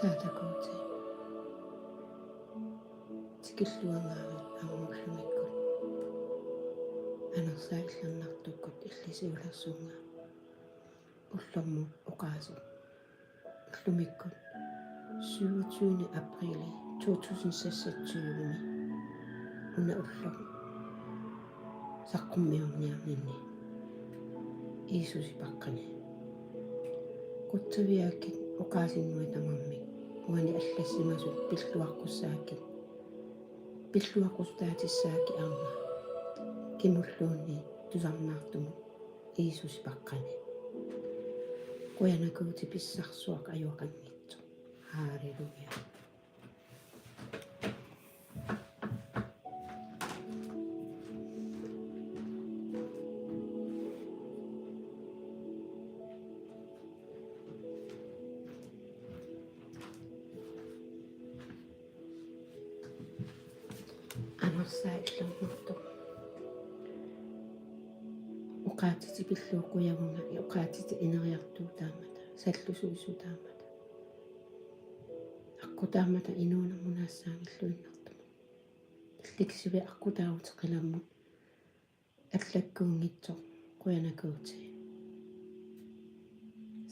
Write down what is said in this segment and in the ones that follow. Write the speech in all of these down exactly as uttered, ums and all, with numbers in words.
Taava Guuti, tikilluangaarit aamma ullumikkut anersaat illernartukkut illisiulersunga. Ullormut oqaaseq ullumikkut syvogtyvende aprili to tusind seksogtyve-mi una ulloq saqqummiorniarninni Jiisusipaqqani. Qutsavigakkit oqaasinnguit tamarmik uani allassimasut pilluaqqussaakkit, pilluaqqussutaatissakkit aamma kimulluunniit tusarnaartumut Jiisusipaqqani. Qujanaq Guuti pissarsuaq ajoqanngitsoq. Halleluja. Anersaat illernartoq. Oqaatsitik pillugu qujavunga, oqaatsitik ineriartuutaamata, sallusuisutaamata, aqqutaamata inuunermut naassaanngilluinnartumut. Illit kisiat aqqutaavutit qilammut allakkuunngitsoq. Qujanaq Guuti.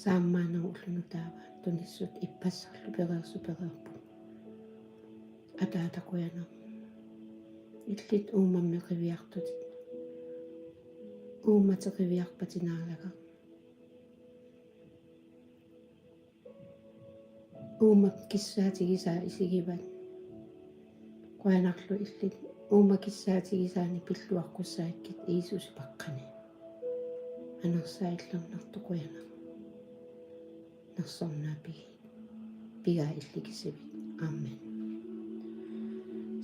Saammaannaq ullunut taava tunissut ippassarlu pereersoq pereerpoq. Ataata qujanaq. Illit uummammi qiviartutit. Uummatit qiviarpatit Naalagaq. Uummat kissaatigisaat isigivat. Qujanarlu illit uummat kissaatigisaanik pilluaqqussaakkit Jiisusipaqqani. Anersaat illernartoq qujanaq. Nersornaapigi. Pigaa illit kisivit. Amen.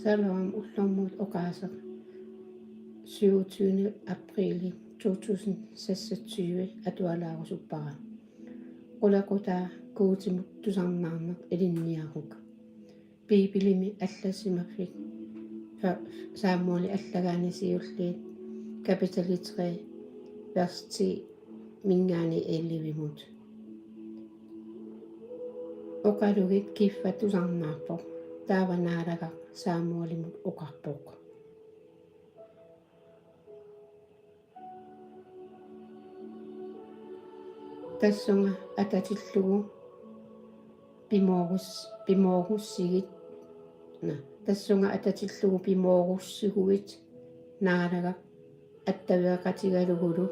Saloam ullormut oqaaseq syvogtyvende aprili to tusind seksogtyve atualaarusuppara. Qulequtaa Guutimut tusarnaarneq ilinniaruk. Biibilimi allassimaffik Samueli allagaani siulliit kapitali tre vers ti-minngaanniit ellevemut. Oqalugit kiffat tusarnaarpoq. Taava Naalagaq Samuelimut oqarpoq: Tassunga atatillugu pimoorus-, pimoorussigit, na, tassunga atatillugu pimoorussiguit Naalagaq attaveqatigalugulu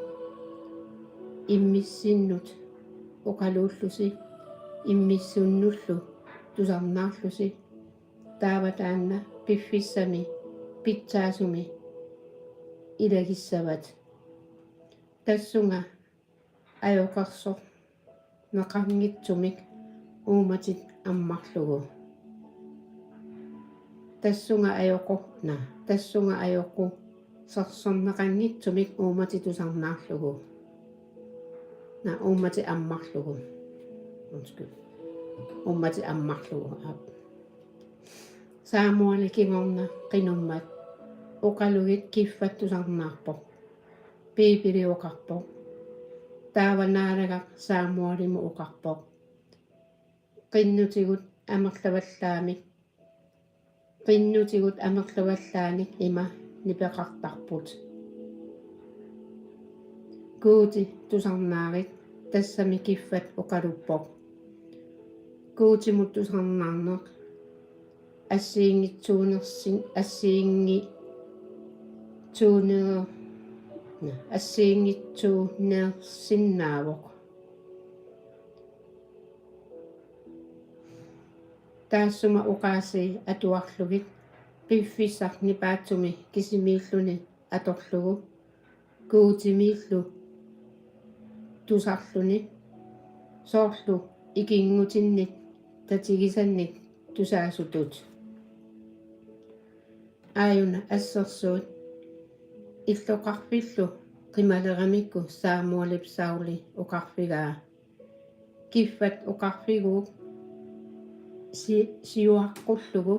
immissinnut oqaluullusi immissinnullu tusarnaarlusi. Taava taanna piffissami pitsaasumi ilagissavat. Tassunga ajoqersorneqanngitsumik uummatit ammarlugu. Tassunga ajoqu-, na, tassunga ajoqu-, sersorneqanngitsumik uummatit tusarnaarlugu. Na, uummatit ammarlugu. Undskyld. Uummatit ammarlugu. Aap. Samueli kingorna qinummat oqalugit kiffat tusarnaarpoq. Biibili oqarpoq: Taava Naalagaq Samuelimut oqarpoq: Qinnutigut amerlavallaamik, qinnutigut amerlavallaanik ima nipeqartarput: Guuti tusarnaarit. Tassami kiffat oqaluppoq: Guutimut tusarnaarneq assigiinngitsuunersin-, assigiinngi-, tsuuner-, assigiinngitsuunersinnaavoq. Taassuma oqaasii atuarlugit piffissaq nipaatsumi kisimiilluni atorlugu Guutimiillu tusarluni, soorlu ikinngutinnit tatigisannik tusaasutut. Aajuna assersuut: Illoqarfillu qimaleramikku Samuelip Sauli oqarfigaa: Kiffat oqarfiguuk si-, siuaqqullugu: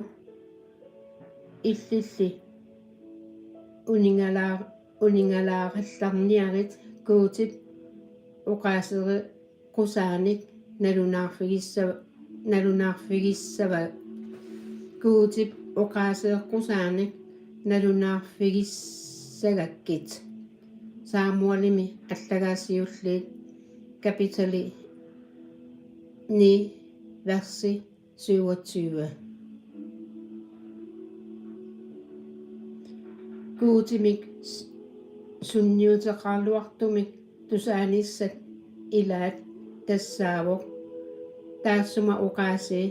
Illilli uningalaa-, uningalaarallarniarit Guutip oqaasereqqusaannik nalunaarfigissa-, nalunaarfigissava-, Guutip oqaaseeqqusaanik nalunaarfigissagakkit. Samuelimi allagaasiulliit kapitali ni versi syvogtyve. Guutimik s-, sunniuteqaraluartumik tusaanissat ilaat tassaavoq taassuma oqaasii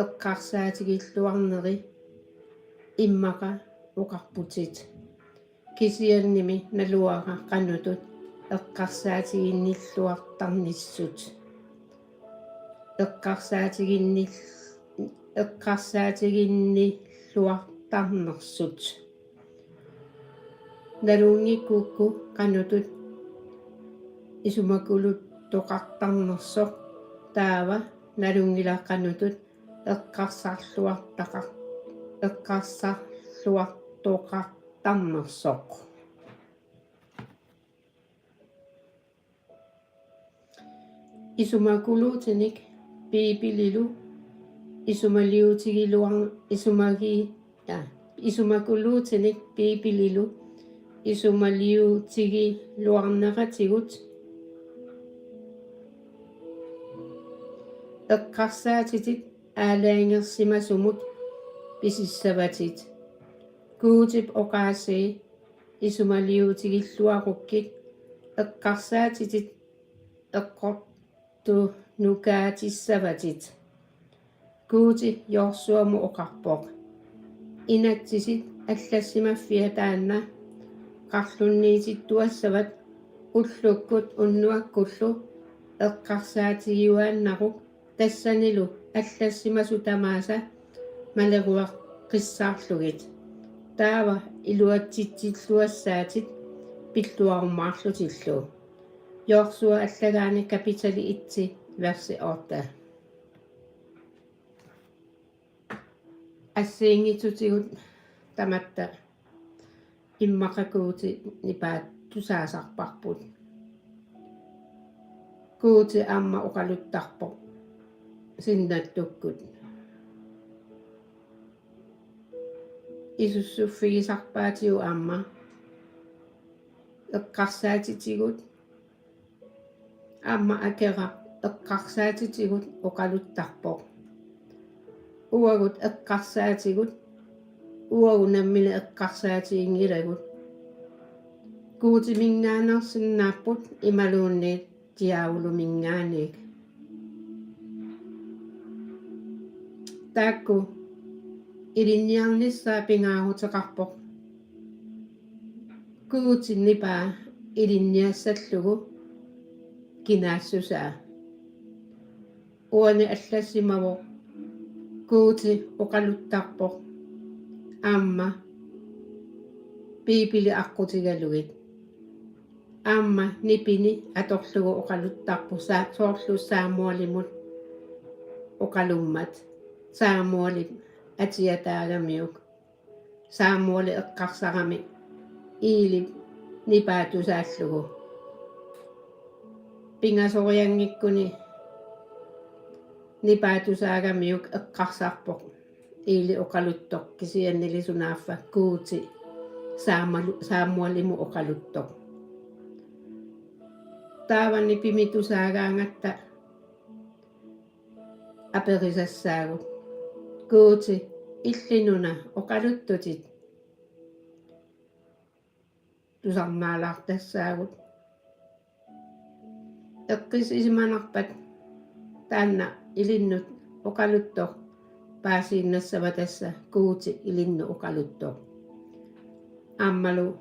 eqqarsaatigilluarneri immaqa oqarputit. Kisiannimi naluara qanoq eqqarsaatiginnilluartarnissut. Eqqarsaatiginnil-, eqqarsaatiginnilluartarnersut. Nalunngikkukku qanoq isumakuluttoqartarnersoq, taava nalunngilaq qanoq eqqarsarluartaqar-, eqqarsarluartoqartarnersoq. Isumakuluutinik Biibililu isumaliutigiluar-, isumagi-, ja, isumakuluutinik Biibililu isumaliutigiluarneratigut eqqarsaatitit aalajangersimasumut pisissavatit. Guutip oqaasii isumaliutigilluarukkit eqqarsaatitit eqqortunukaatissavatit. Guuti Joshuamut oqarpoq: Inatsisit allassimaffia taanna qarlunniitittuassavat ullukkut unnuakkullu eqqarsaatigiuaannaruk, tassanilu allassimasut tamaasa maleruaqqissaarlugit. Taava iluatsitsilluassaatit pilluarumaarlutillu. Josua allagaani kapitali et, versi otte. Assigiinngitsutigut tamatta immaqa Guuti nipaa tusaasarparput. Guuti aamma oqaluttarpoq sinnattukkut. Isussuffigisarpaatigut aamma eqqarsaatitigut. Aamma Akeraq eqqarsaatitigut oqaluttarpoq. Uagut eqqarsaatigut, uagut nammineq eqqarsaatiginngilagut. Guutiminngaanneersinnaapput imaluunniit diaavuluminngaanniit. Taakku ilinniarnissaat pingaaruteqarpoq Guuti nipaa ilinniassallugu kinaassusaa. Uani allassimavoq Guuti oqaluttarpoq aamma Biibili aqqutigalugit. Aamma nipini atorlugu oqaluttarpoq sa-, soorlu Samuelimut oqalummat, Samuelip atiataagamiuk. Samueli eqqarsarami Eelip nipaa tusaallugu. Pingasorianngikkuni nipaa tusaagamiuk eqqarsarpoq Eeli oqaluttoq, kisiannili sunaaffa Guuti Samuel-, Samuelimut oqaluttoq. Taava nipimi tusaagaangatta aperisassaagut: Guuti, illinuna oqaluttutit? Tusarnaalaartassaagut. Eqqissisimanarpat taanna ilinnut oqaluttoq paasiinnassava tassa Guuti ilinnut oqaluttoq? Aammalu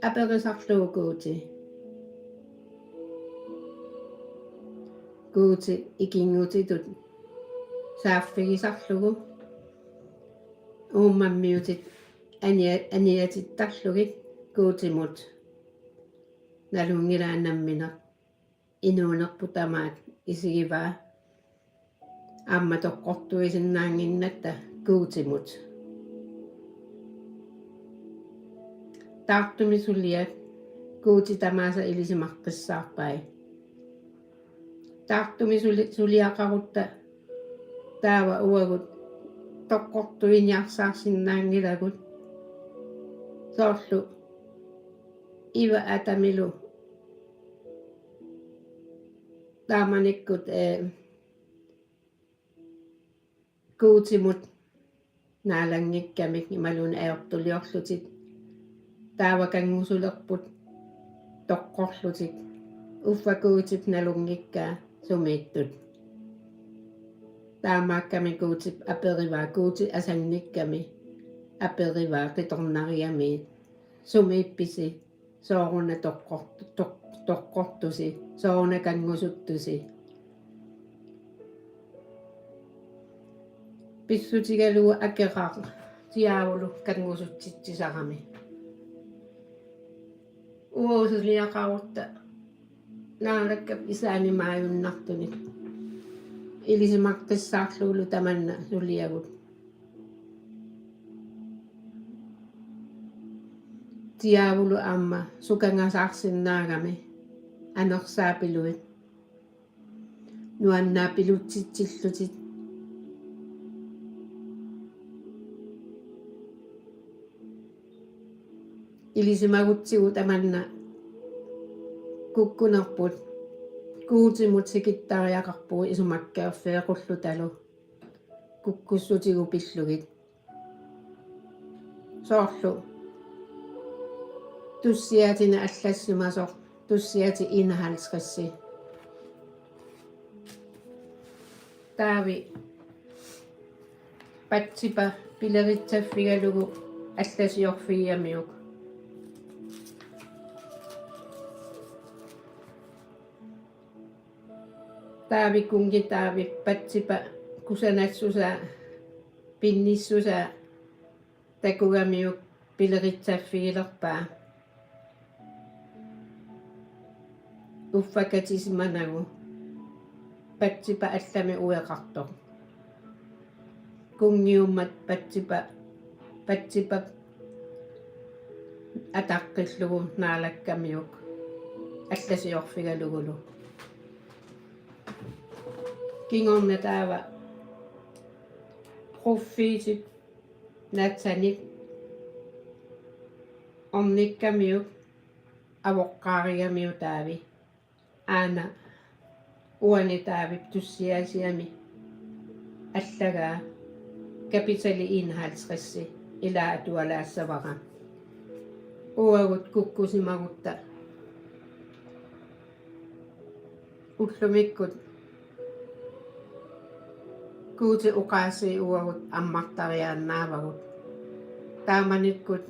aperisarlugu Guuti, Guuti ikinngutitut saaffigisarlugu, uummammiutit ania-, aniatittarlugit Guutimut. Nalunngilaat nammineq inuunerput tamaat isigivaa aamma toqqortuisinnaannginnatta Guutimut. Taartumi suliat Guuti tamaasa ilisimaqqissaarpai. Taartumi suli-, suliaqarutta taava uagut toqqortuiniarsaarsinnaanngilagut. Soorlu Eva Adamilu taamanikkut, eh, Guutimut naalanngikkami imaluunniit ajortuliorlutik. Taava kanngusulerput toqqorlutik. Uffa Guutip nalunngikkaa sumiittut. Taamaakkami Guutip aperivaa, Guuti asannikkami aperivaa qitornariami: Sumiippisi? Sooruna toqqort-, toq-, toqqortusi? Sooruna kanngusuttusi? Pissutigalugu akeraq Diaavulu kanngusutsitsisarami. Uagut suliaqarutta Naalakkap isaani maajunnartunik ilisimaqqissaarlugulu tamanna suliagut. Diaavulu aamma sukangasaarsinnaagami anersaapilluit, nuannaapilutsitsillutit. Ilisimagutsigu tamanna kukkunerput Guutimut sikittariaqarpugut isumakkeerfeequllutalu kukkussutigut pillugit. Soorlu tussiaatinik allassimasoq, tussiaati enoghalvtreds. Taavi Batsipa pileritsaffigalugu allasiorfigigamiuk. Taavi kunngi Taavi Batsipa kusanassusaa, pinnissusaa takugamiuk pileritsaffigilerpaa. Uffa katisimanagu Batsipa allamik ueqartoq. Kunngiummat Batsipa, Batsipap ataqqillugu Naalakkamiuk allasiorfigalugulu. Kingorna taava profeetip Nathanip ornikkamiuk avoqqaarigamiuk Taavi. Aana uani Taavip tussiaasiami allagaa kapitali enoghalvtreds ilaa atualaassavara. Uagut kukkusimagutta ullumikkut Guuti oqaasii uagut ammartariaannaavagut. Taamanikkut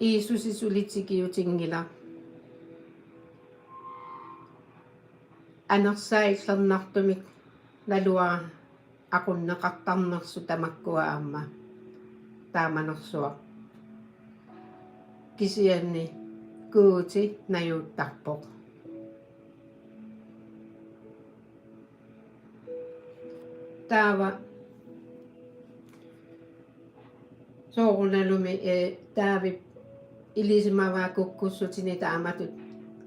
Jiisusi suli tikiutinngilaq. Anersaat illernartumik naluara aqunneqartarnersoq tamakkua aamma taamanersuaq. Kisianni Guuti najuuttarpoq. Taava soorunalumi, eh, Taavip ilisimavaa kukkussutinik taamatut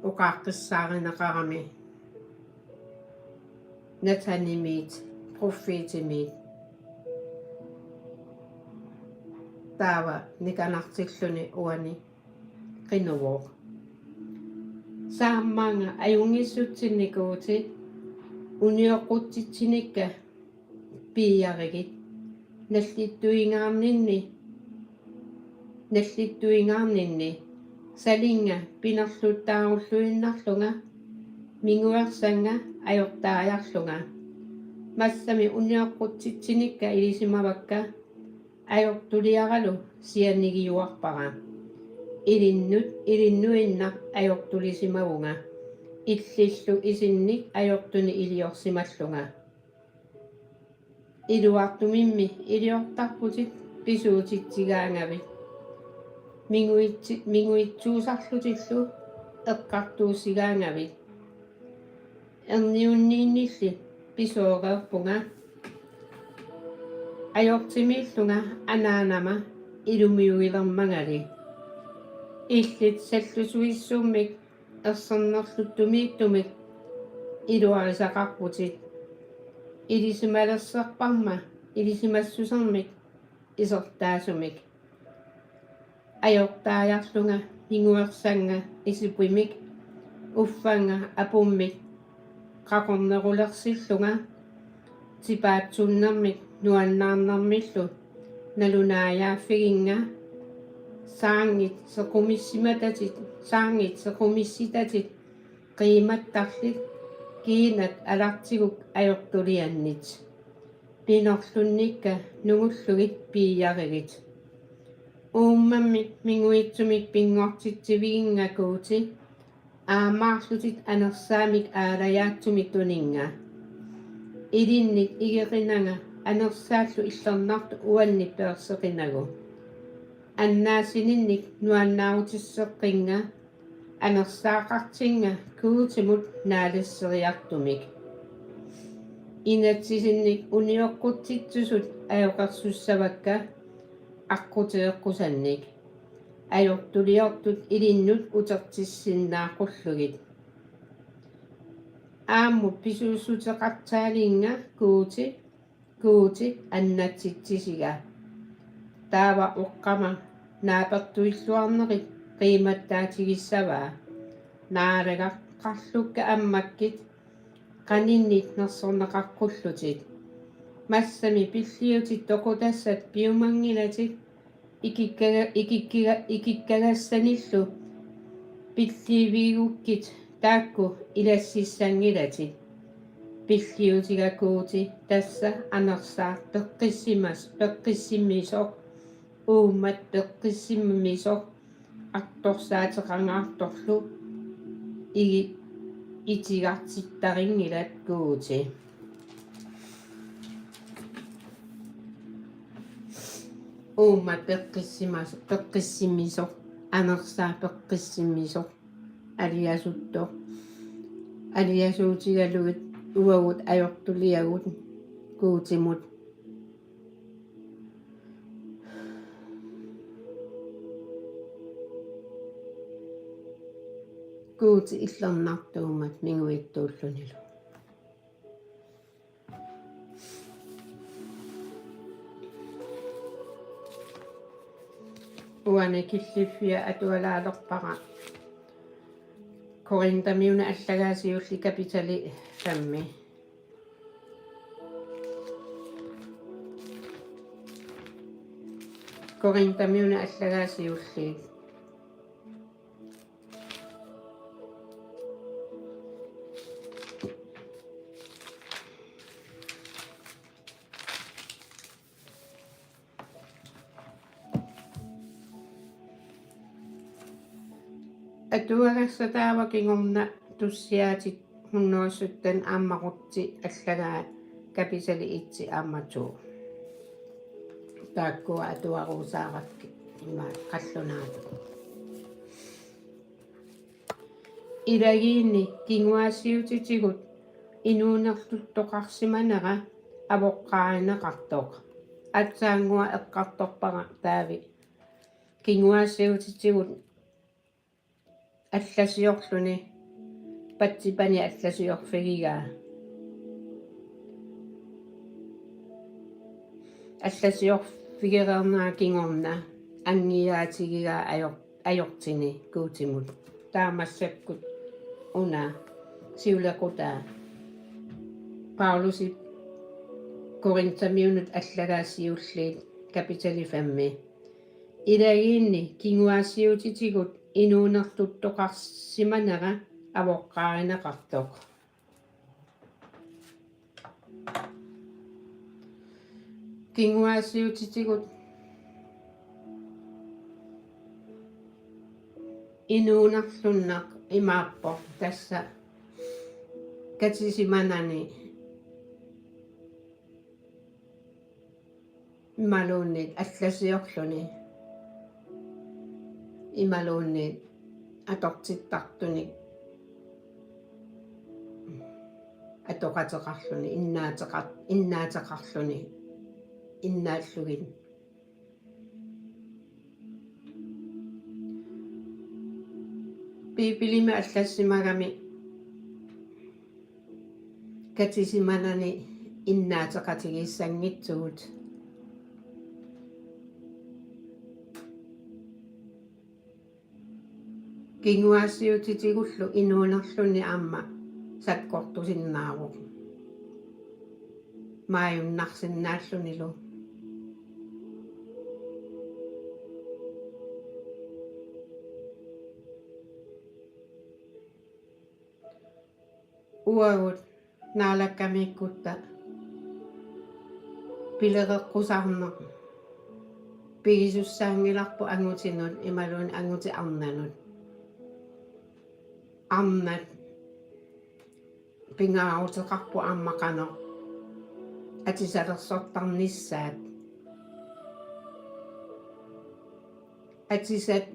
oqaaqqissaarineqarami Nathanimiit, profeetimiit. Taava nikanartilluni uani qinuvoq: Saammaanga ajunngissutsinni Guuti, unioqqutsitsinikka piiarigit, nallittuingaarninni, nallittuingaarninni salinnga pinerluttaarulluinnarlunga, minguersannga ajortaajarlunga. Massami unioqqutsitsinikka ilisimavakka, ajortuliaralu sianigiuarpara. Ilinnut, ilinnuinnaq ajortulisimavunga. Illillu isinnik ajortunik iliorsimallunga. Iluartumimmi iliortarputit pisuutitsigaangavit. Minguitsi-, minguitsuusarlutillu eqqartuussigaangavit. Erniunniinnilli pisooreerpunga. Ajortimiillunga anaanama ilumiuilermangali. Illit sallusuissummik ersernerluttumiittumik iluarisaqarputit. Ilisimalersorparma ilisimassusermik isertaasumik. Ajortaajarlunga minguersannga isipimik uffannga apummik qaqornerulersillunga tipaatsunnermik nuannaarnermillu nalunaajaaffiginnga saanngit sequmissitatit, saanngit sequmissitatit qiimattarlit kiinat alartiguk ajortuliannit. Pinerlunnikka nungullugit piiarigit. Uummammik minguitsumik pinngortitsiviginnga Guuti, aammaarlutit anersaamik aalajaatsumik tuninnga. Ilinnit igeqinanga anersaallu illernartoq uannit peerseqinagu. Annaassininnik nuannaarutisseqqinnga anersaaqartinnga Guutimut naalisseriartumik. Inatsisinnik unioqqutsitsisut ajoqersussavakka aqqutigeqqusannik. Ajortuliortut ilinnut utertissinnaaqullugit. Aammut pisuussuteqartaalinnga Guuti, Guuti annatsitsisiga. Taava oqqama naapertuilluarnerit qiimattaatigissavaa. Naalagaqarlukka ammakkit qaninnit nersorneqaqqullutit. Massami pilliutit toqutassat piumanngilatit ikikkaga-, ikikkiga-, ikikkagassanillu pilliivigukkit taakku ilassissanngilatit. Pilliutiga Guuti tassa anersaaq peqqissimas-, peqqissimisoq, uummat peqqissimisoq, artorsaateqangaartorlu igi-, itigartittarinngilat Guuti. Uummat peqqissimas-, peqqissimisoq, anersaaq peqqissimisoq, aliasuttoq, aliasuutigalugit uagut ajortuliagut Guutimut. Guuti illernartuummat minguitsuullunilu. Uani killiffia atualaalerpara Korintamiunut allagai siulleq kapitali femmi. Korintamiunut allagai siulleq. Atuagassaq taava kingorna Tussiaatit hundrede sytten aamma Ruthi allagai kapitali et aamma to. Taakkua atuaruusaarakkit imaat qallunaatut. Ilagiinni kinguaassiutitigut inuunerluttoqarsimanera avoqqaarineqartoq. Aatsaannguaq eqqartorpara Taavi. Kinguaassiutitigut allasiorluni patsipani allasiorfigigaa. Allasiorfigereernera kingorna angiaatigigaa ajor-, ajortini Guutimut. Taava massakkut una siulequtaa Paulusip Korintamiunut allagai siulleq kapitali femmi. Ilagiinni kinguaassiutitigut inuunerluttoqarsimanera avoqqaarineqartoq. Kinguaassiutitigut inuunerlunneq imaappoq tassa katisimanani imaluunniit allasiorluni imaluunniit atortittartunik atoqateqarluni innaateqar-, innaateqarluni innaallugit. Biibilimi allassimagami katisimanani innaateqatigiissanngitsugut. Kinguaassiuutitigullu inuunerluni aamma sakkortusinnaavoq. Maajunnarsinnaallunilu. Uagut Naalakkamiikkutta pilereqqusarneq pigisussaanngilarput angutinut imaluunniit angutit arnanut. Arnat pingaaruteqarput aamma qanoq atisalersortarnissaat. Atisat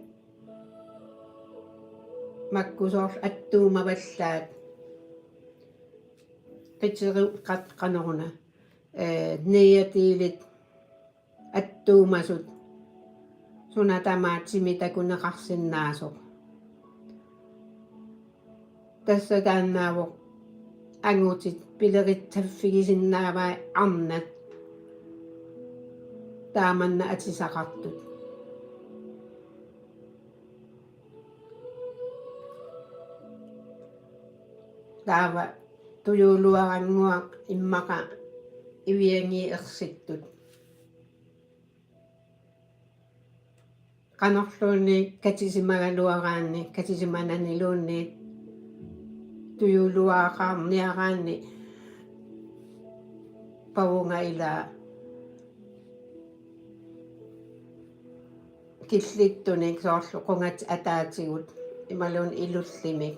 makku soorlu attuumavallaat. Qiteru-, qat-, qanoruna, ee, niogdelit attuumasut suna tamaat timi takuneqarsinnaasoq. Tassa taannaavoq angutit pileritsaffigisinnaavai arnat taamanna atisaqartut. Taava tujuuluarannguaq immaqa iviangiit ersittut. Qanorluunniit katisimagaluaraanni, katisimananiluunniit tujuuluaqarniaraanni pavunga ilaa killittunik soorlu qungatit ataatigut imaluunniit ilullimik.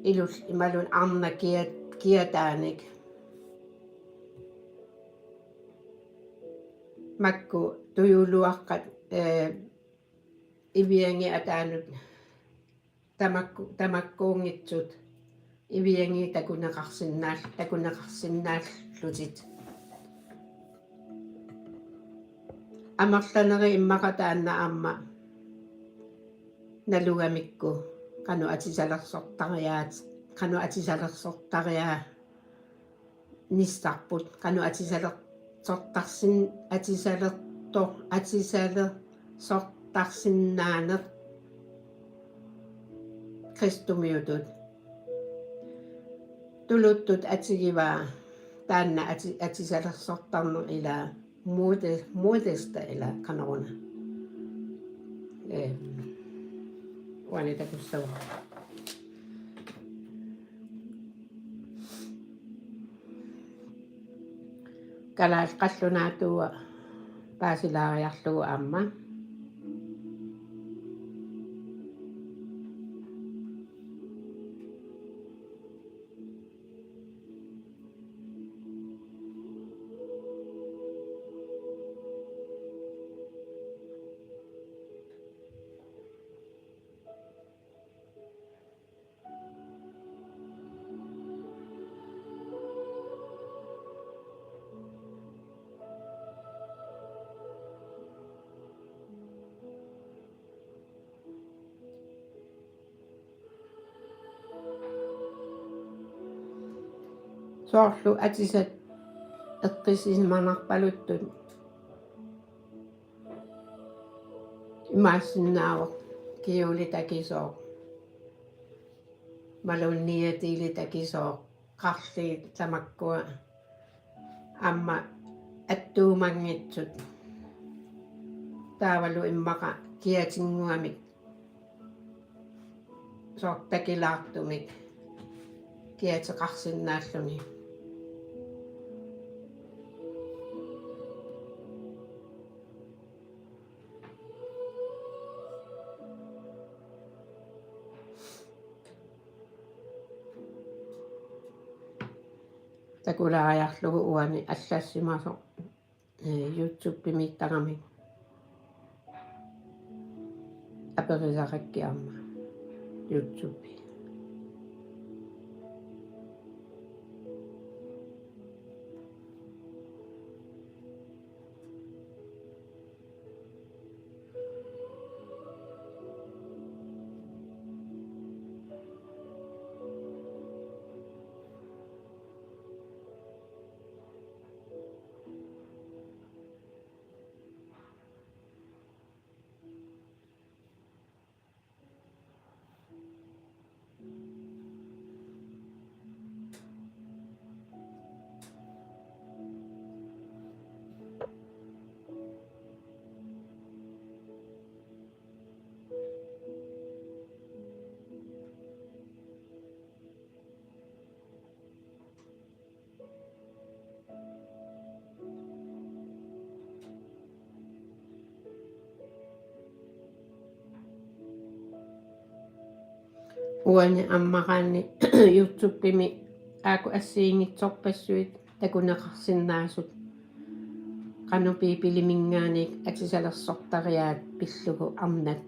Ilul-, imaluunniit arnat kiat-, kiataanik. Makku tujuuluaqqat, ee, iviangiit ataanut tamakku-, tamakkuunngitsut iviangiit takuneqarsinnaal-, takuneqarsinnaallutik. Amerlanerit immaqa taanna aamma nalugamikku qanoq atisalersortariaat, qanoq atisalersortariaa- nissarput, qanoq atisalersortarsin-, atisalertor-, atisalersortarsinnaaneq kristumiutut. Tuluttut atigivaa taanna ati-, atisalersortarneq ilaa. Modes-, modesta ilaa qanoruna. Ee, uani takussavara. Kalaallit qallunaatuua paasilaariarlugu aamma. Soorlu atisat eqqissisimanarpaluttut imaassinnaavoq kjolitakisoq, imaluunniit niogdelit akisoq, qarliit tamakkua aamma attuumanngitsut. Taavalu immaqa kiatinnguamik soorlu takilaartumik kiateqarsinnaalluni. Takulaariarlugu uani allassimasoq, ee, YouTube-imiittarami aperisarakkit aamma YouTube. Uani ammaraanni YouTubemi aajuku assigiinngitsorpassuit takuneqarsinnaasut qanoq Biibiliminngaanniit atisalersortariaat pillugu arnat.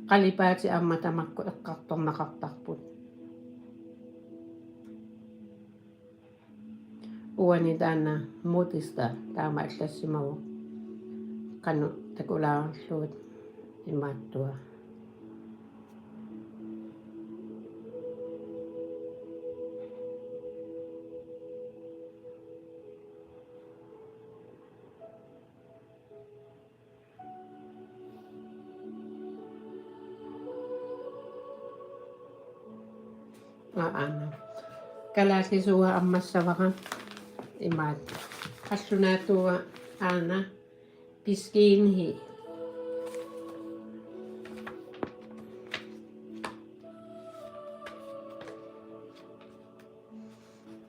Qalipaatit aamma tamakku eqqartorneqartarput. Uani taanna Modista taama allassimavoq qanoq takulaarlugit imaattua. Aana. Kalaallisuuga ammassavara imaat. Qallunaatuuga aana. Piskinhi.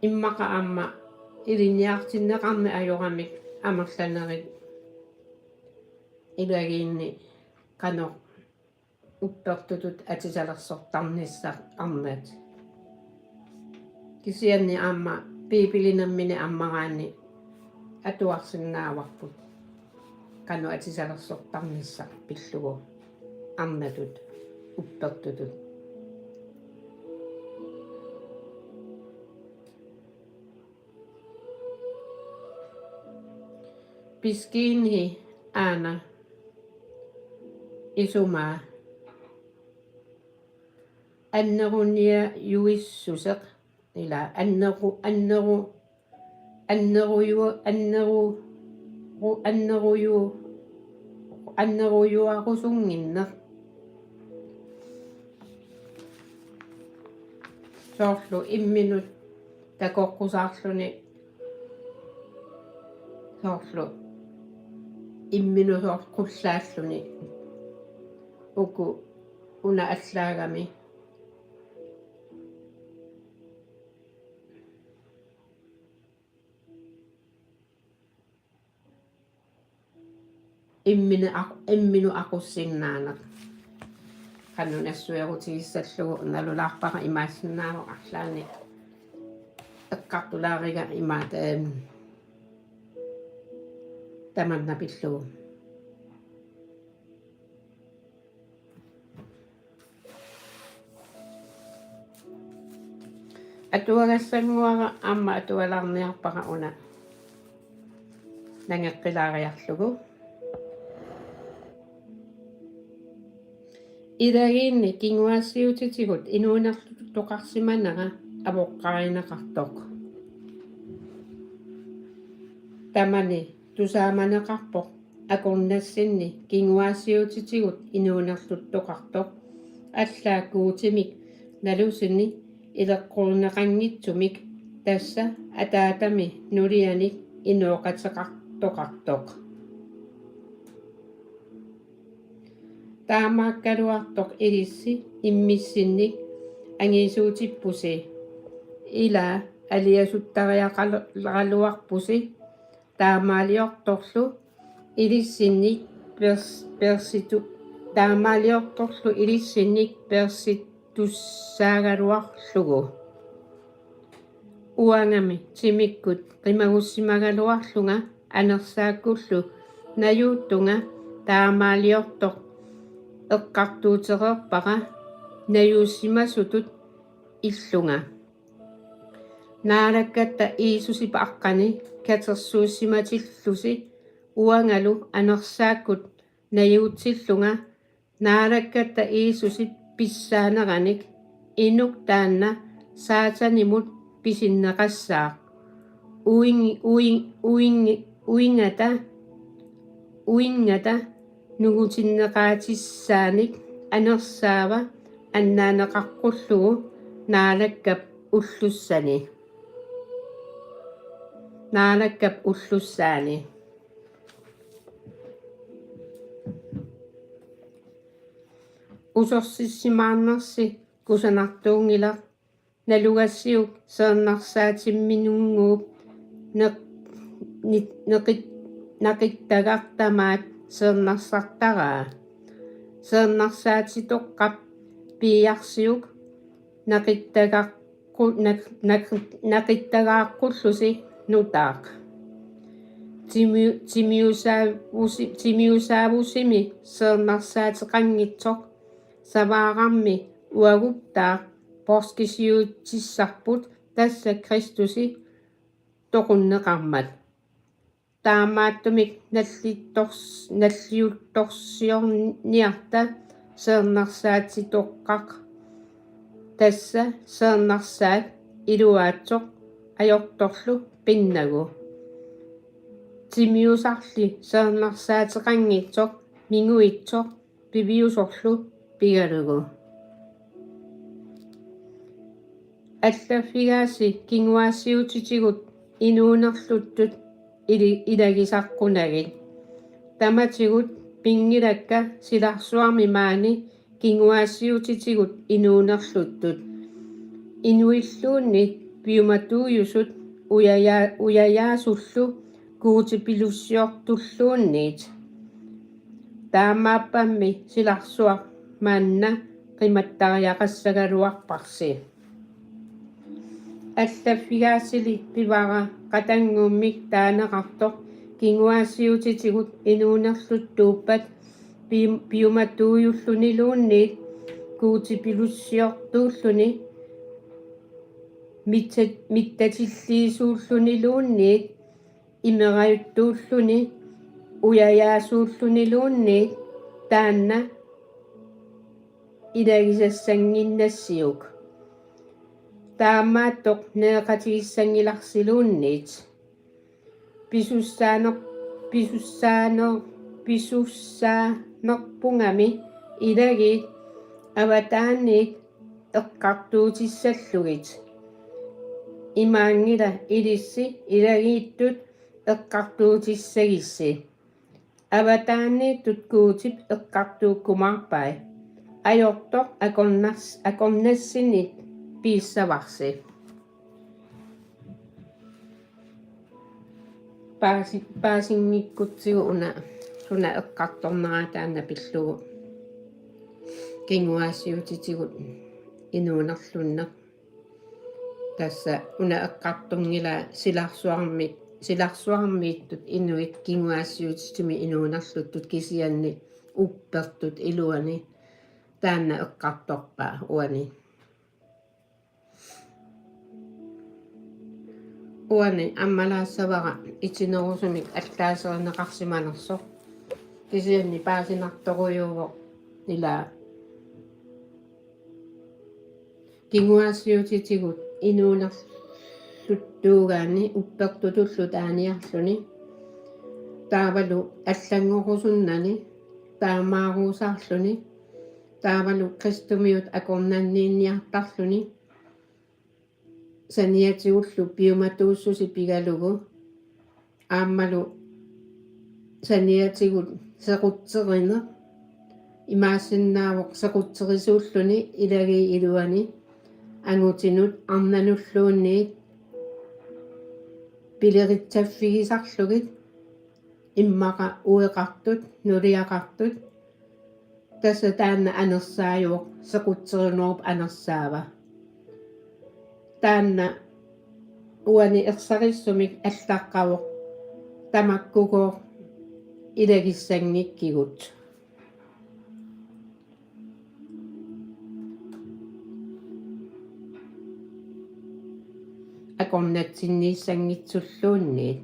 Immaqa aamma ilinniartinneqarneq ajoramik amerlanerit ilagiinni qanoq uppertutut atisalersortarnissaq arnat. Kisianni aamma Biibili nammineq ammaraanni atuarsinnaavarput qanoq atisalersortarnissaq pillugu arnatut uppertutut. Piskinhi aana isumaa anneruniajuissuseq ila anneru anneru anneruju anneru ru- anneruju annerujuarusunnginneq. Soorlu imminut takoqqusaarluni, soorlu imminut soorlu qullaalluni uku una allaagami. Immini aq- imminut aqussinnaaneq. Qanoq nassuerutigissallugu nalulaarpara imaassinnaavoq arlaanni eqqartulaariga imaat, ehm, tamanna pillugu. Atuagassannguara aamma atualaarniarpara una nangeqqilaariarlugu. Ilagiinni kinguaassiuutitigut inuunerluttoqarsimanera avoqqarineqartoq. Tamani tusaamaneqarpoq akornassinni kinguaassiuutitigut inuunerluttoqartoq allaat Guutimik nalusini ileqqorneqanngitsumik, tassa Ataatami nulianik inooqateqartoqartoq. Taamaakkaluartoq ilissi immissinnik angisuutippusi, ila aliasuttariaqaraluarpusi, taamaaliortorlu ilissinnik pers- persitu- taamaaliortorlu ilissinnik persitussaagaluarlugu. Uangami timikkut qimagussimagaluarlunga anersaakkullu najuuttunga taamaaliortoq eqqartuutereerpara najuussimasutut illunga. Naalakkatta Jiisusip aqqani katersuussimatillusi uangalu anersaakkut najuutsillunga Naalakkatta Jiisusip pissaaneranik inuk taanna Saatanimut pisinneqassaaq. Uing- uing- uing- uingata uingata nungutinneqaatissaanik anersaava annaaneqaqqullugu Naalakkap ullussani. Naalakkap ullussaani. Usorsissimaarnersi kusanartuunngilaq, nalugassiuk seernarsaatimminnguup neq- ni- neqit- naqittagaq tamaat seernarsartaraa. seernarsaatitoqqap piiarsiuk naqittagaqqu-, naq-, naq-, naqittagaaqqullusi nutaaq. Timi-, timiusaavusi-, timiusaavusimi seernarsaateqanngitsoq Savaararmi uaguttaaq poorskisiutissarput, tassa Kristusi toqunneqarmat. Taamaattumik nallittors-, nalliuttorsiorniarta seernarsaatitoqqaq, tassa seernarsaat iluaatsoq ajortorlu pinnagu. Timiusarli seernarsaateqanngitsoq minguitsoq piviusorlu pigalugu. Allaffigaassi kinguaassiuutitigut inuunerluttut ili-, ilagisaqqunagit. Tamatigut pinngilakka silarsuarmi maani kinguaassiuutitigut inuunerluttut. Inuilluunniit piumatuujusut ujaja-, ujajaasullu Guutipilussiortulluunniit. Taamaappammi silarsuaq manna qimattariaqassagaluarparsi. Allaffigaassili pivara qatanngummik taaneqartoq kinguaassiuutitigut inuunerluttuuppat pi-, piumatuujulluniluunniit Guutipilussiortuulluni mitsa-, mittatilliisuulluniluunniit imerajuttuulluni ujajaasuulluniluunniit taanna ilagisassannginnassiuk. Taamaattoq nereqatigissanngilarsiluunniit. Pisussaaner-, pisussaaner-, pisussaanerpungami ilagiit avataaniit eqqartuutissallugit. Imaanngilaq ilissi ilagiittut eqqartuutissagissi. Avataaniittut Guutip eqqartuukkumaarpai. Ajortoq akornas-, akornassinit piissavarsi. Paasi-, paasinngikkutsiguna suna eqqartornera taanna pillugu kinguaassiuutitigut inuunerlunneq. Tassa una eqqartunngilaq silarsuarmi-, silarsuarmiittut inuit kinguaassiuutitimi inuunerluttut kisianni uppertut iluani taanna eqqartorpaa uani. Uani ammalaassavara itinerusumik allaaserineqarsimanersoq. Kisianni paasinartorujuuvoq ila kinguaassiuutitigut inuunerluttuugaanni uppertutullu taaniarluni. Taavalu allanngorusunnani taamaaruusaarluni. Taavalu kristumiut akornanniinniartarluni saniatigullu piumatuussusi pigalugu. Aammalu saniatigut sequtserineq imaassinnaavoq sequtserisuulluni ilagiit iluani angutinut arnanulluunniit pileritsaffigisarlugit immaqa ueqartut, nuliaqartut. Tassa taanna anersaajuvoq, sequtserinerup anersaava. Taanna uani ersarissumik allaqqavoq tamakkugooq ilagissanngikkigut. Akornatsinniissanngitsulluunniit.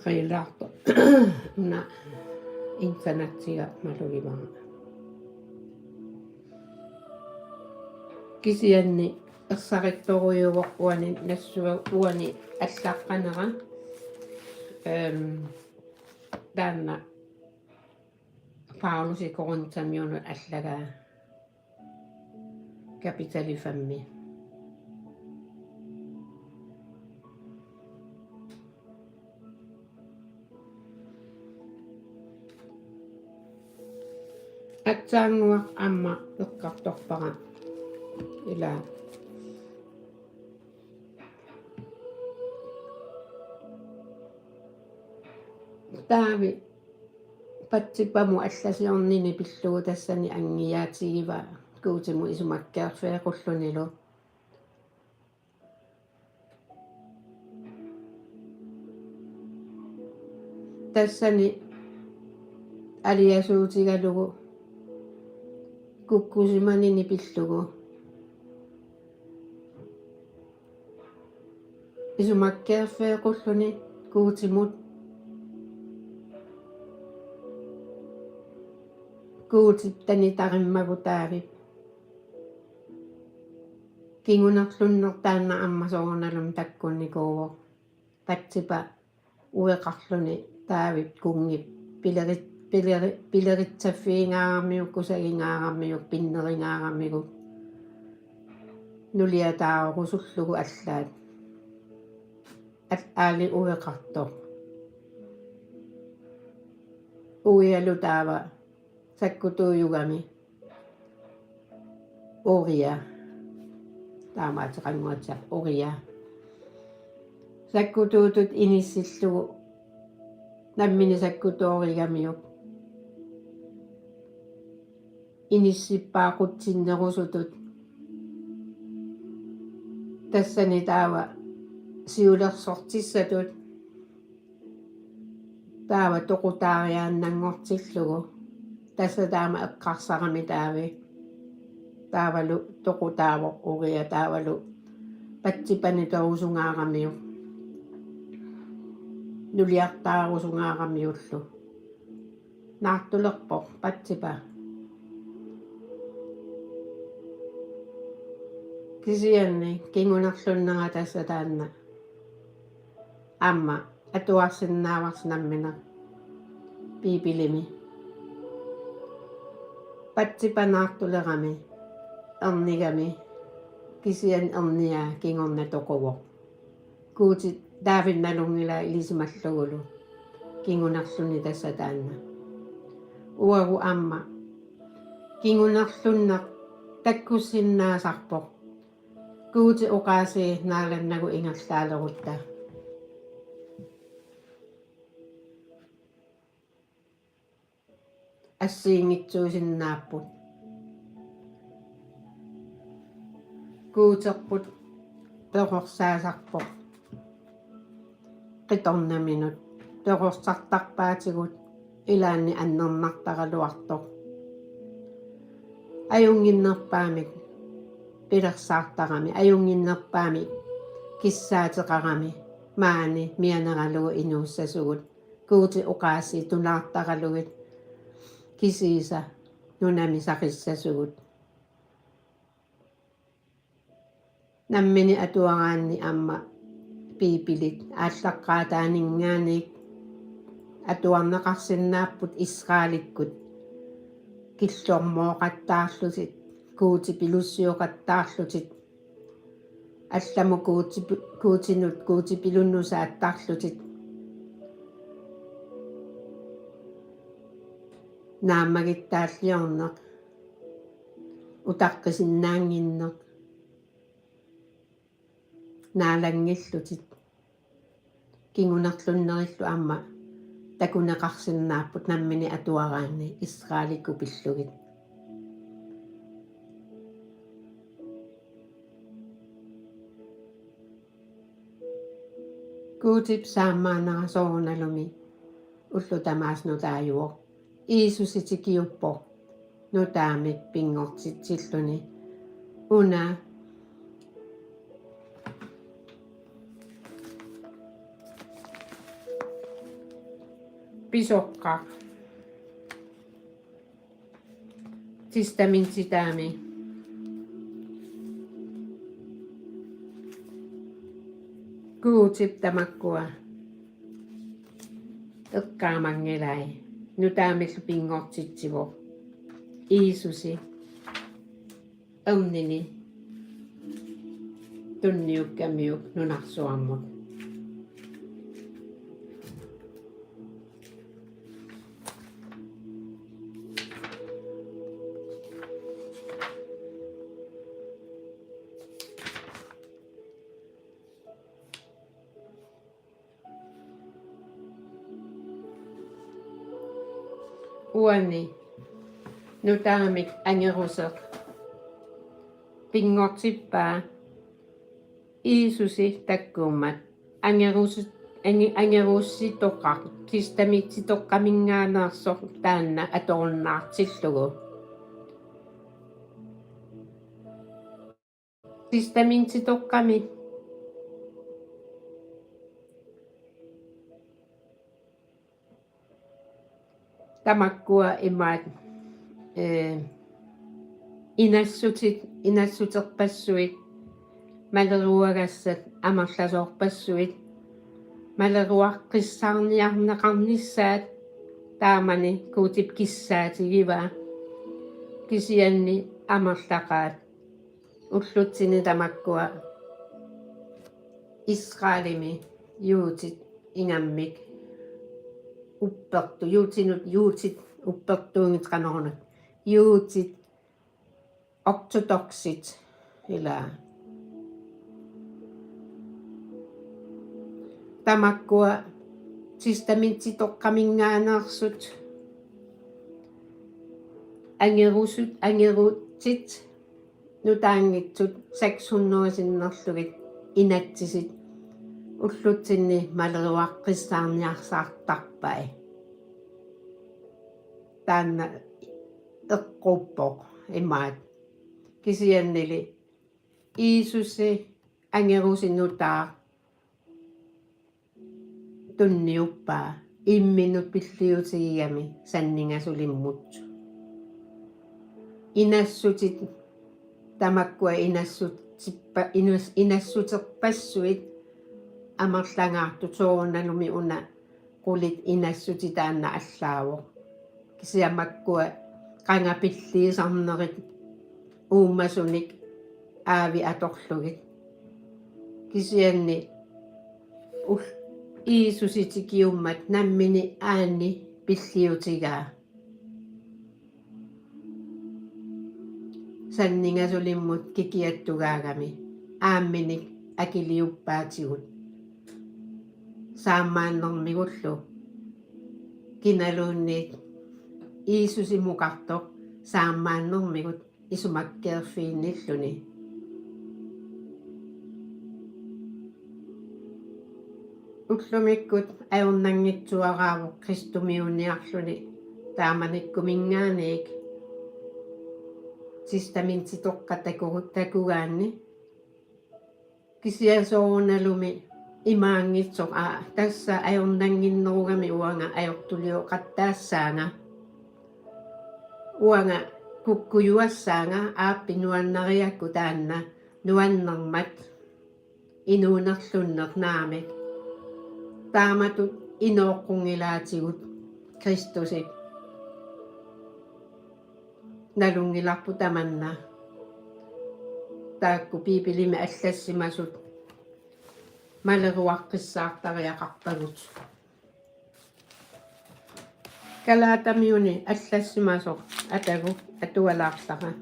Arriilaartoq. Una internetiga malugivara. Kisianni ersarittorujuuvoq uani nassuiaat uani allaqqanera. Ehm, taanna Paulusi Korintamiunut allagaa kapitali femmi. Aatsaannguaq aamma eqqartorpara ila Daavip Batsebamut allasiornini pillugu tassani anngiaatigiva Guutimut isumakkeerfeequllunilu. Tassani aliasuutigalugu kukkusimanini pillugu isumakkeerfeequlluni Guutimut Guutip tanitarimmagu Daavip. Kingunerlunneq taanna aamma soorunalumi takkunnikuuvoq. Batseba ueqarluni Daavip kunngip pileri-, pileri-, pileritsaffigingaaramiuk, kusagingaaramiuk, pinneringaaramiuk nuliataarusullugu allaat. Al-, aali ueqartoq. Urialu taava sakkutuujugami. Uria. Taamaateqannguatsiaq Uria. Sakkutuutut inissillugu nammineq sakkutoorigamiuk. Inissippaa qutsinnerusutut. Tassani taava siulersortissatut. Taava toqutaariaannanngortillugu. Tassa taama eqqarsarami Daavi. Taavalu toqutaavoq Uria taavalu Batsebanut perusungaaramiuk. Nuliartaarusungaaramiullu. Naartulerpoq Batseba. Kisianni kingunerlunnera tassa taanna aamma atuarsinnaavarsi nammineq Biibilimi. Batseba naartulerami, ernigami, kisianni erniaa kingorna toquvoq. Guuti Daavip nalunngilaa ilisimallugulu. Kingunerluni tassa taanna. Uagut aamma kingunerlunneq takkussinnaasarpoq. Guuti oqaasii naalannagu ingerlaalerutta. Assigiinngitsuusinnaapput. Guuterput perorsaasarpoq. Qitornaminut perorsartarpaatigut ilaanni annernartaraluartoq. Ajunnginnerpaamik pilersaartarami, ajunnginnerpaamik kissaateqarami, maani mianeralugu inuussasugut, Guuti oqaasii tunaartaralugit kisiisa nunami saqissasugut. Nammineq atuaraanni aamma Biibilit aallaqqaataaninngaanniit atuarneqarsinnaapput Israelikkut killormooqattaarlutik, Guutipilussioqattaarlutik, allamut Guutipi-, Guutinut Guutipilunnusaattarlutik, naammagittaalliorneq, utaqqisinnaannginneq, naalanngillutik, kingunerlunnerillu aamma takuneqarsinnaapput nammineq atuaraanni Israelikkut pillugit. Guutip saammaanera soorunalumi ullut tamaasa nutaajuvoq. Jiisusi tikiuppoq nutaamik pinngortitsilluni. Una pisoqqaq. Testamentitaami. Guutip tamakkua eqqaamanngilai, nutaamillu pinngortitsivoq Jiisusi ernini tunniukkamiuk nunarsuarmut. Uani nutaamik angeruseq pinngortippaa Jiisusi takkuummat angerusi-, ange-, angerusitoqaq, testamentsitoqqaminngaanneersoq taanna atorunnaartillugu. Testamentsitoqqami tamakkua imaat, ee, inassutit, inassuterpassuit, maleruagassat amerlasoorpassuit, maleruaqqissaarniarneqarnissaat taamani Guutip kissaatigivaa, kisianni amerlaqaat ullutsinni tamakkua Israelimi juutit ingammik uppertu-, juutinut, juutit uppertuunngitsoq qanoruna, juutit ortodoksit, ilaa. Tamakkua testamentsitoqqaminngaanneersut angerusut, angerutit nutaanngitsut seks hundrede sinnerlugit inatsisit ullutsinni maleruaqqissaarniarsaartarpai. Taanna eqquuppoq imaat. Kisiannili Jiisusi angerusi nutaaq tunniuppaa imminut pilliutigigami sanningasulimmut. Inassutit tamakkua inassutippa-, inas-, inassuterpassuit amerlangaartut, soorunalumi una qulit inassutit taanna allaavoq. Kisianni makkua qanga pilliisarnerit uummasunik aavi atorlugit. Kisianni ul-, Jiisusi tikiummat nammineq aani pilliutigaa. Sanningasulimmut kikiattugaagami aamminik akiliuppaatigut. Saammaannermigullu kinaluunniit Jiisusimukartoq saammaannermigut isumakkeerfiginnilluni. Ullumikkut ajornanngitsuaraavoq kristumiunniarluni taamanikkuminngaanniit testamentitoqqat taku-, takugaanni. Kisianni soorunalumi imaanngitsoq, aa, tassa ajornannginnerugami uanga ajortulioqattaassaanga. Uanga kukkujuassaanga aappi nuannariakku taanna nuannermat inuunerlunneq naamik. Taamatut inooqqunngilaatigut Kristusip. Nalunngilarput tamanna. Taakku Biibilimi allassimasut maleruaqqissaartariaqarpagut. Galatamiuni allassimasoq atagu atualaarlara.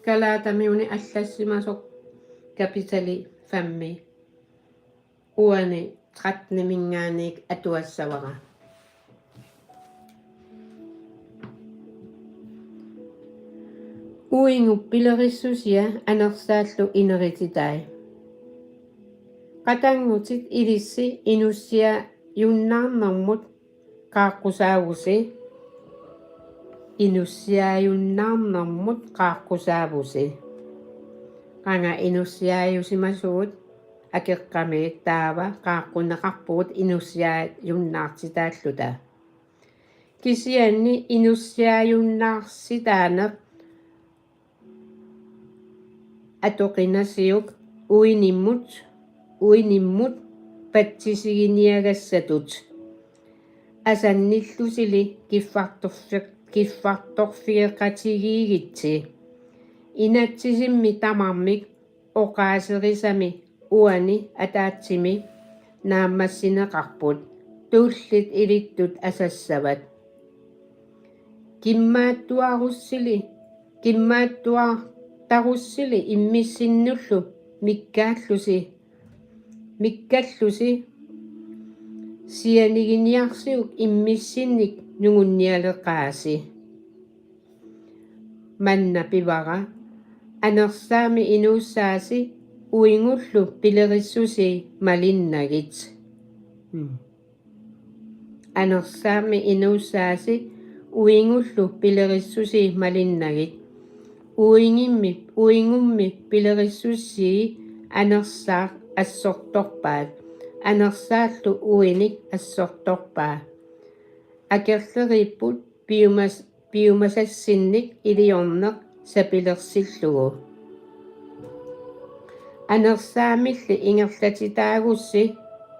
Galatamiuni allassimasoq kapitali femmi uani trettenimingaanniit atuassavara. Uingup pilerissusia anersaallu inerititai. Qatanngutit ilissi inussiajunnaarnermut qaaqqusaavusi. inussiaajunnaarnermut qaaqqusaavusi. Qanga inussiaajusimasugut akeqqamiit taava qaaqqunneqarpugut inussiaajunnaartitaalluta. Kisianni inussiaajunnaarsitaaneq atoqinasiuk uinimmut, uinimmut patsisiginiagassatut. Asannillusili kiffartorfi-, kiffartorfigeqatigiigitsi. Inatsisimmi tamarmik oqaaserisami uani ataatsimi naammassineqarput, tullit ilittut asassavat. Kimmaattuarussili, kimmaattuartarussili immissinnullu mikkaallusi, mikkallusi sianiginiarsiuk immissinnik nungunnialeqaasi. Manna pivara: Anersaammi inuussaasi uingullu pilerissusii malinnagit. Mm. Anersaammi inuussaasi uingullu pilerissusii malinnagit. Uingimmi, uingummi pilerissusii anersaaq assortorpaat. Anersaallu uinik assortorpaa. Akerleriipput piumas-, piumasassinnik iliorneq sapilersillugu. Anersaammilli ingerlatitaagussi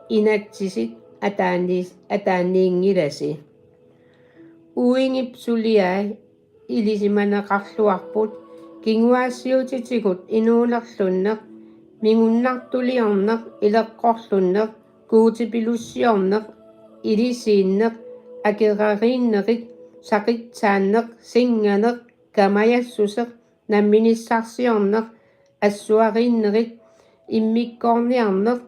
inatsisit ataani-, ataaniinngilasi. Uingip suliai ilisimaneqarluarput kinguaassiuutitigut inuulerlunneq, mingunnartuliorneq, ileqqorlunneq, guutipilussiorneq, ilisiinneq, akerariinnerit, saqitsaanneq, sinnganeq, kamajassuseq, namminissarsiorneq, assuariinnerit, immikkoorniarneq,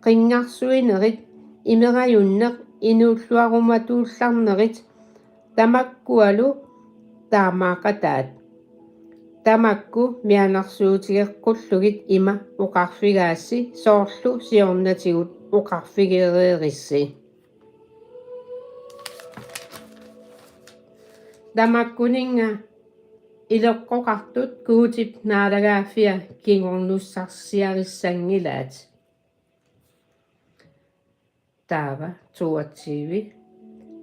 qinngarsuinerit, imerajunneq, inuulluarumatuullarnerit, tamakkualu taamaaqataat. Tamakku mianersuutigeqqullugit ima oqarfigaassi soorlu siornatigut oqarfigereerissi. Tamakkuninnga ileqqoqartut Guutip naalagaaffia kingornussarsiarissanngilaat. Taava toogtyve.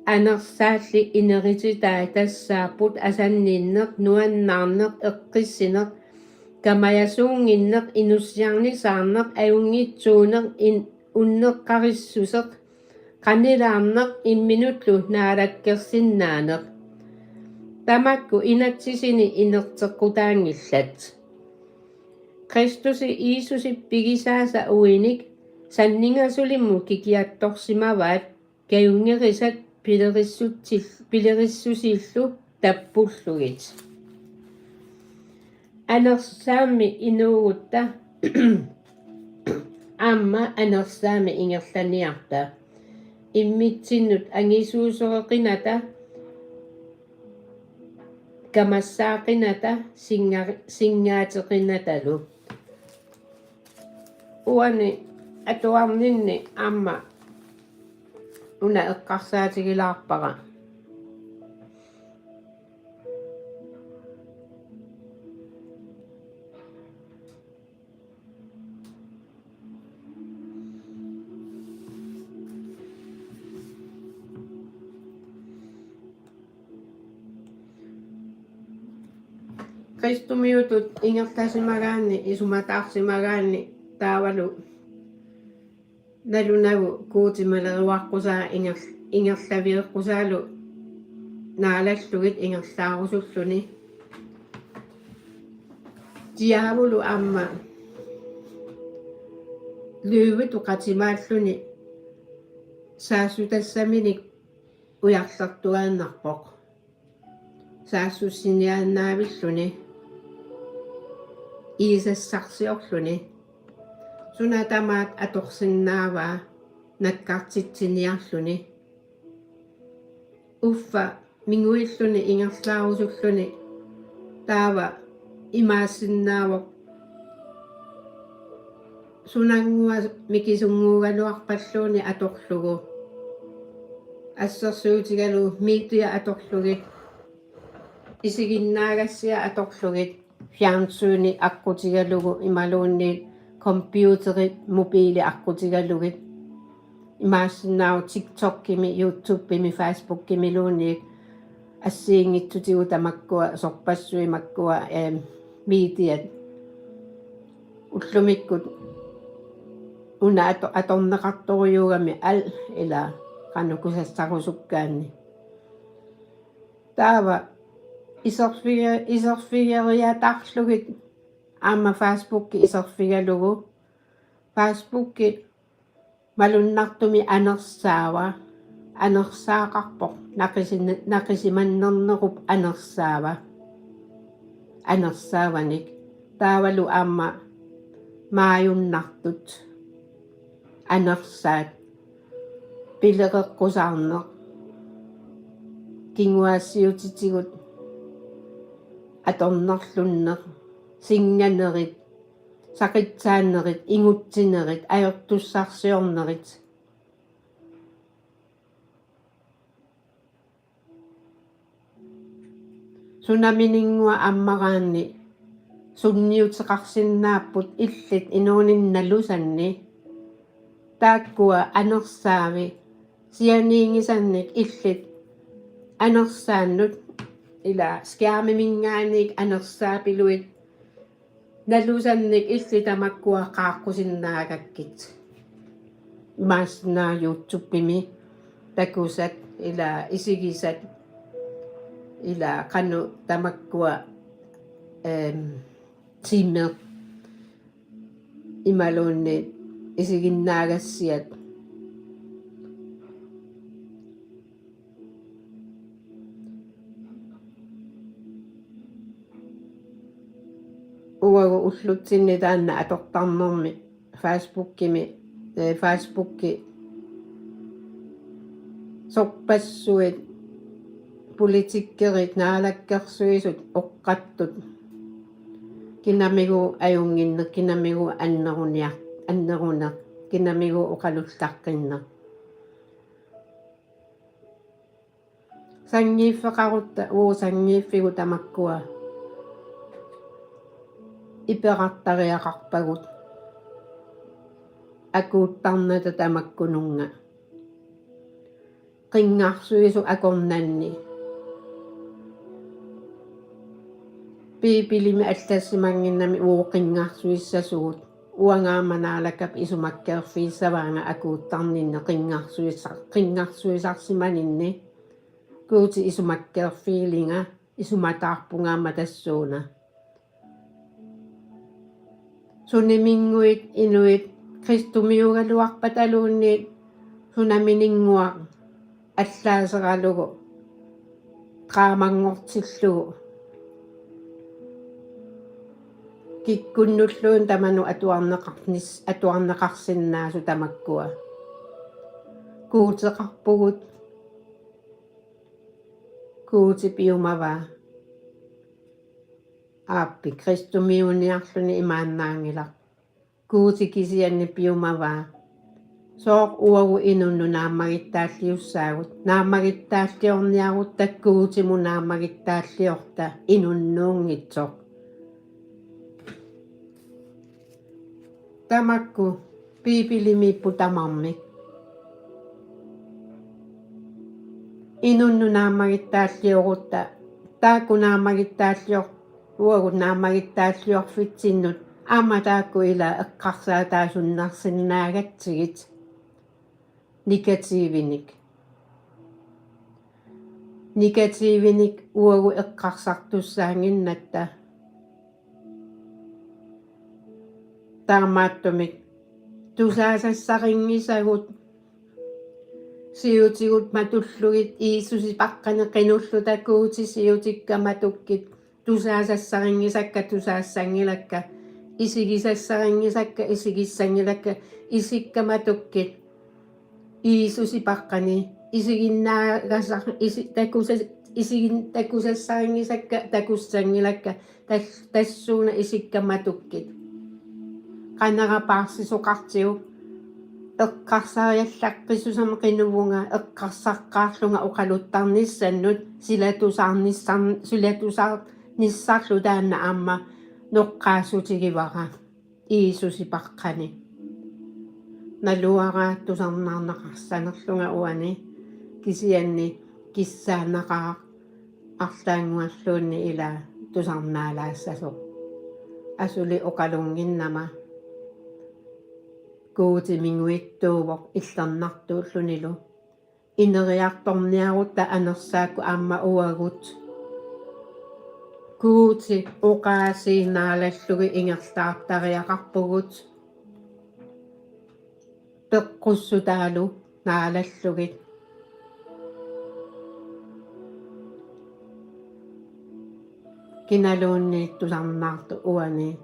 Anersaalli inerititai tassaapput asanninneq, nuannaarneq, eqqissineq, kamajasuunnginneq, inussiarnisaarneq, ajunngitsuuneq, in-, unneqqarissuseq, qanilaarneq imminullu naalakkersinnaaneq. Tamakku inatsisini inerteqqutaanngillat. Kristusi Jiisusip pigisaasa uinik sanningasulimmut kikiattorsimavaat kajunngerisat pilerissutsil-, pilerissusillu tappullugit. Anersaammi inuugutta aamma anersaammi ingerlaniarta. Immitsinnut angisuusoreqinata, kamassaaqinata, singa-, singaateqinatalu. Uani atuarninni aamma una eqqarsaatigilaarpara. Kristumiutut ingerlasimagaanni, isumataarsimagaanni taavalu nalunagu Guuti maleruaqqusaa inger-, ingerlaveeqqusaalu naalallugit ingerlaarusulluni. Diaavulu aamma løvitut qatimaalluni saassutassaminnik ujarlertuaannarpoq. Saassussiniaannaavilluni, iisassarsiorluni, suna tamaat atorsinnaavaa nakkartitsiniarluni. Uffa minguilluni ingerlaarusulluni taava imaassinnaavoq: Sunannguaq mikisunnguugaluarpalluunniit atorlugu, assersuutigalugu media atorlugit, isiginnaagassiat atorlugit, fjernsyni aqqutigalugu imaluunniit computeri, mobili aqqutigalugit, imaassinnaavoq TikTokimi, YouTubemi, Facebookimiluunniit assigiinngitsutigut tamakkua sorpassuit makkua, em, mediat. Ullumikkut una ato-, atorneqartorujuugami al ila qanoq kusassarusukkaanni. Taava iserfiga-, iserfigeriataarlugit aamma Facebooki iserfigalugu. Facebooki malunnartumik anersaava, anersaaqarpoq, naqisine-, naqisimannernerup anersaava, anersaavanik. Taavalu aamma maajunnartut anersaat, pilereqqusaarneq, kinguaassiuutitigut atornerlunneq, singanerit, saqitsaannerit, ingutsinerit, ajortussarsiornerit. Sunamininnguaq ammaraanni sunniuteqarsinnaapput illit inuuninni nalusanni. Taakkua anersaavik, sianiinngisannik illit anersaannut, ila skærmiminngaanniit anersaapiluit nalusannik illit tamakkua qaaqqusinnaagakkit. Imaassinnaavoq YouTubemi takusat, ila isigisat, ila qanoq tamakkua, em, timer imaluunniit isiginnaagassiat. Uagut ullutsinni taanna atortarnermi Facebookimi, eh, Facebooki sorpassuit, politikkerit, naalakkersuisut, oqqattut, kinamigut ajunnginneq, kinamigut anneruniar-, anneruneq, kinamigut oqalullaqqinneq. Sanngiiffeqarutta, uu, sanngiiffigut tamakkua iperartariaqarpagut akuuttarnata tamakkununnga. Qinngarsuisut akornanni. Biibilimi allassimannginnami, uu, qinngarsuissasugut. Uanga aamma Naalakkap isumakkeerfigissavaanga akuuttarninni qinngarsuissa-, qinngarsuisarsimaninni. Guutip isumakkeerfigilinga, isumataarpunga aamma tassuuna. Suniminnguit inuit kristumiugaluarpataluunniit sunamininnguaq allaaseralugu, draamanngortillugu, kikkunnulluunniit tamanut atuarneqarnis-, atuarneqarsinnaasut tamakkua. Guuteqarpugut, Guuti piumavaa. Aappi kristumiuniarluni imaannaanngilaq. Guuti kisianni piumavaa. Sooq uagut inunnut naammagittaalliussaagut? Naammagittaalliorniarutta Guutimut naammagittaalliorta inunnuunngitsoq. Tamakku Biibilimiipput tamarmik. Inunnut naammagittaalliorutta, taakku naammagittaallior-, uagut naammagittaalliorfitsinnut aamma taakku ila eqqarsaataasunnersinnaagatsigit. Negatiivinik. Negatiivinik uagut eqqarsartussaannginnatta. Taamaattumik tusaasassarinngitsagut, siutigut matullugit Jiisusipaqqani qinulluta Guuti siutikka matukkit, tusaasassarinngitsakka tusaassanngilakka, isigisassarinngitsakka isigissanngilakka, isikka matukkit Jiisusipaqqani isiginnaagasar-, isi-, takusa-, isigin-, takusassarinngisakka takussanngilakka, tas-, tassuuna isikka matukkit. Qanera paarsisoqartigu, eqqarsariallaqqissusermik qinuvunga eqqarsaqqaarlunga oqaluttarnissannut silatusaarnissar-, silatusaarnissarlu taanna aamma noqqaassutigivara Jiisusipaqqani. Naluara tusarnaarneqarsanerlunga uani kisianni kissaanneqaraq arlaannguarluunniit ila tusarnaalaassasoq. Asuli oqalunnginnama Guuti minguitsuuvoq illernartuullunilu. Ineriartorniarutta anersaakkut aamma uagut Guuti oqaasii naalallugit ingerlaartariaqarpugut. Peqqussutaalu naalallugit. Kinaluunniit tusarnaartut uani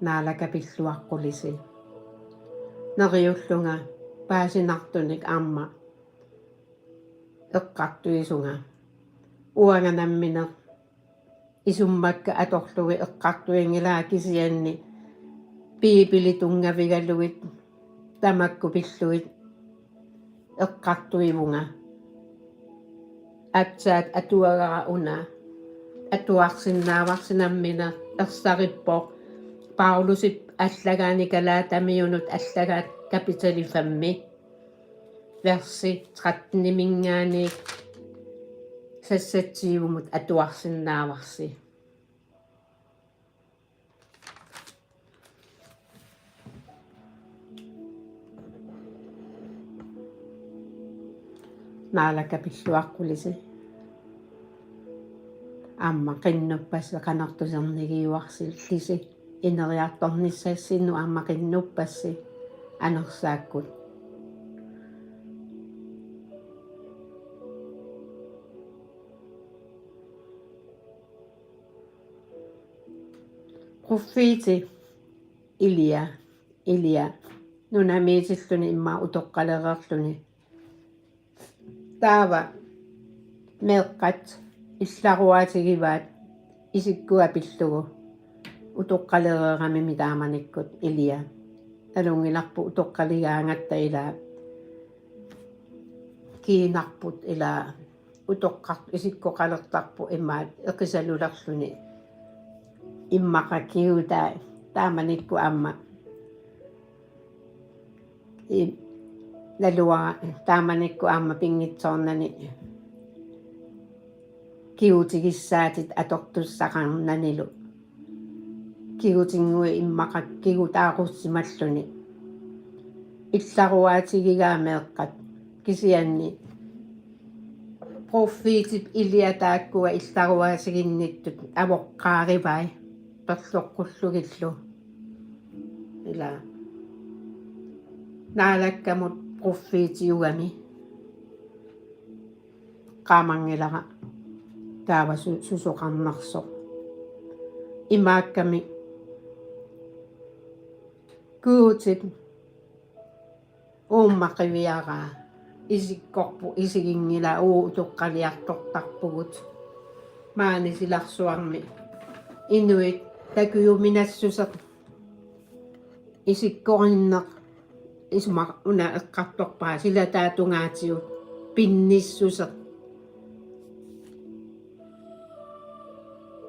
Naalakka pilluaqqulisi. Neriullunga paasinartunik aamma eqqartuisunga. Uanga nammineq isummakka atorlugit eqqartuinngilanga kisianni Biibili tunngavigalugit tamakku pillugit eqqartuivunga. Aatsaat atuagara una atuarsinnaavarsi nammineq ersarippoq Paulusip allagaani Galatamiunut allagaat kapitali femmi versi tretteniminngaanniit sekseogtyvemut atuarsinnaavarsi. Naalakka pilluaqqulisi. Aamma qinnuppassi qanortusernigiuarsillisi ineriartornissassinnut aamma qinnuppassi anersaakkut. Pruffiiti Elia, Elia nunamiitilluni immaqa utoqqalereerluni. Taava meeqqat illaruaatigivaat isikkua pillugu utoqqalereeramimi taamanikkut Elia. Nalunngilarput utoqqaligaangatta ila kiinarput ila utoqqartut isikkoqalertarput imaat eqisalulerluni immaqa kigutaa taamanikkut aamma i-, naluara taamanikkut aamma pinngitsoornani kigutigissaatit atortussaqarnanilu. Kigutinnguit immaqa kigutaarussimalluni. Illaruaatigigaat meeqqat kisianni pruffiitip Elia taakkua illaruaatiginnittut avoqqaarivai perloqqullugillu. Ila Naalakkamut pruffiitiugami qaamanngilara taava su-, susoqarnersoq. Imaakkami Guutip uumma qiviaraa isikkorput isiginngilaa uagut utoqqaliartortarpugut. Maani silarsuarmi inuit takujuminassuseq isikkorinneq isuma una eqqartorpara silataatungaatigut pinnissuseq.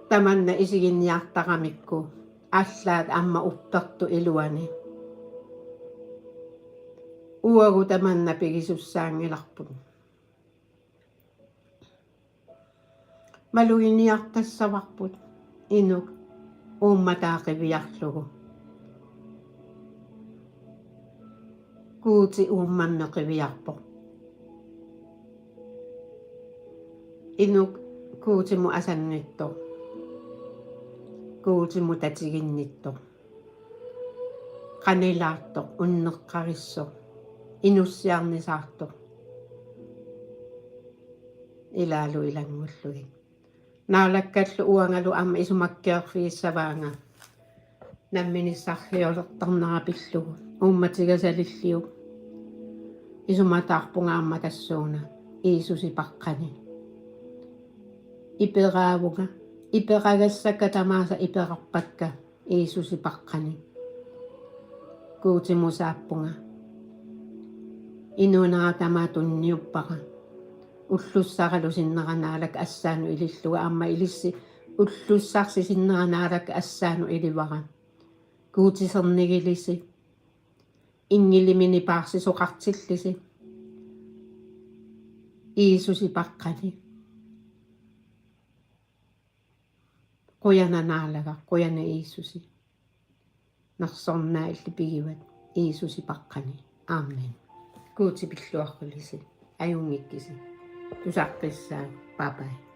Tamanna isiginniartaramikku allaat aamma uppertut iluani. Uagut tamanna pigisussaanngilarput. Maluginiartassavarput inuk uummataa qiviarlugu. Guuti uummammi qiviarpoq. Inuk Guutimut asannittoq. Guutimut tatiginnittoq. Qanilaartoq, unneqqarissoq, inussiarnisaartoq. Ilaalu ilanngullugit. Naalakkallu uangalu aamma isumakkeerfigissavaanga. Namminissarsiortarnera pillugu. Uummatiga salilliuk. Isumataarpunga aamma tassuuna. Jiisusipaqqani. Iperaavunga. Iperagassakka tamaasa iperarpakka. Jiisusipaqqani. Guutimut saappunga. Inuunera tamaat tunniuppara. Ullussaralu sinnera Naalakkersuisut assaanut ilillugu aamma ilissi ullussarsi sinnera Naalakkersuisut assaanut ilivara. Guutisernigilisi. Inngiliminit paarsisoqartillisi. Jiisusi paqqani. Qujanaq Naalagaq, qujanaq Jiisusi. Nersornaa illit pigivat Jiisusi paqqani. Amen. Guuti pilluaqqulisi. Ajunngikkisi. Tusaqqissaaq. Bye bye.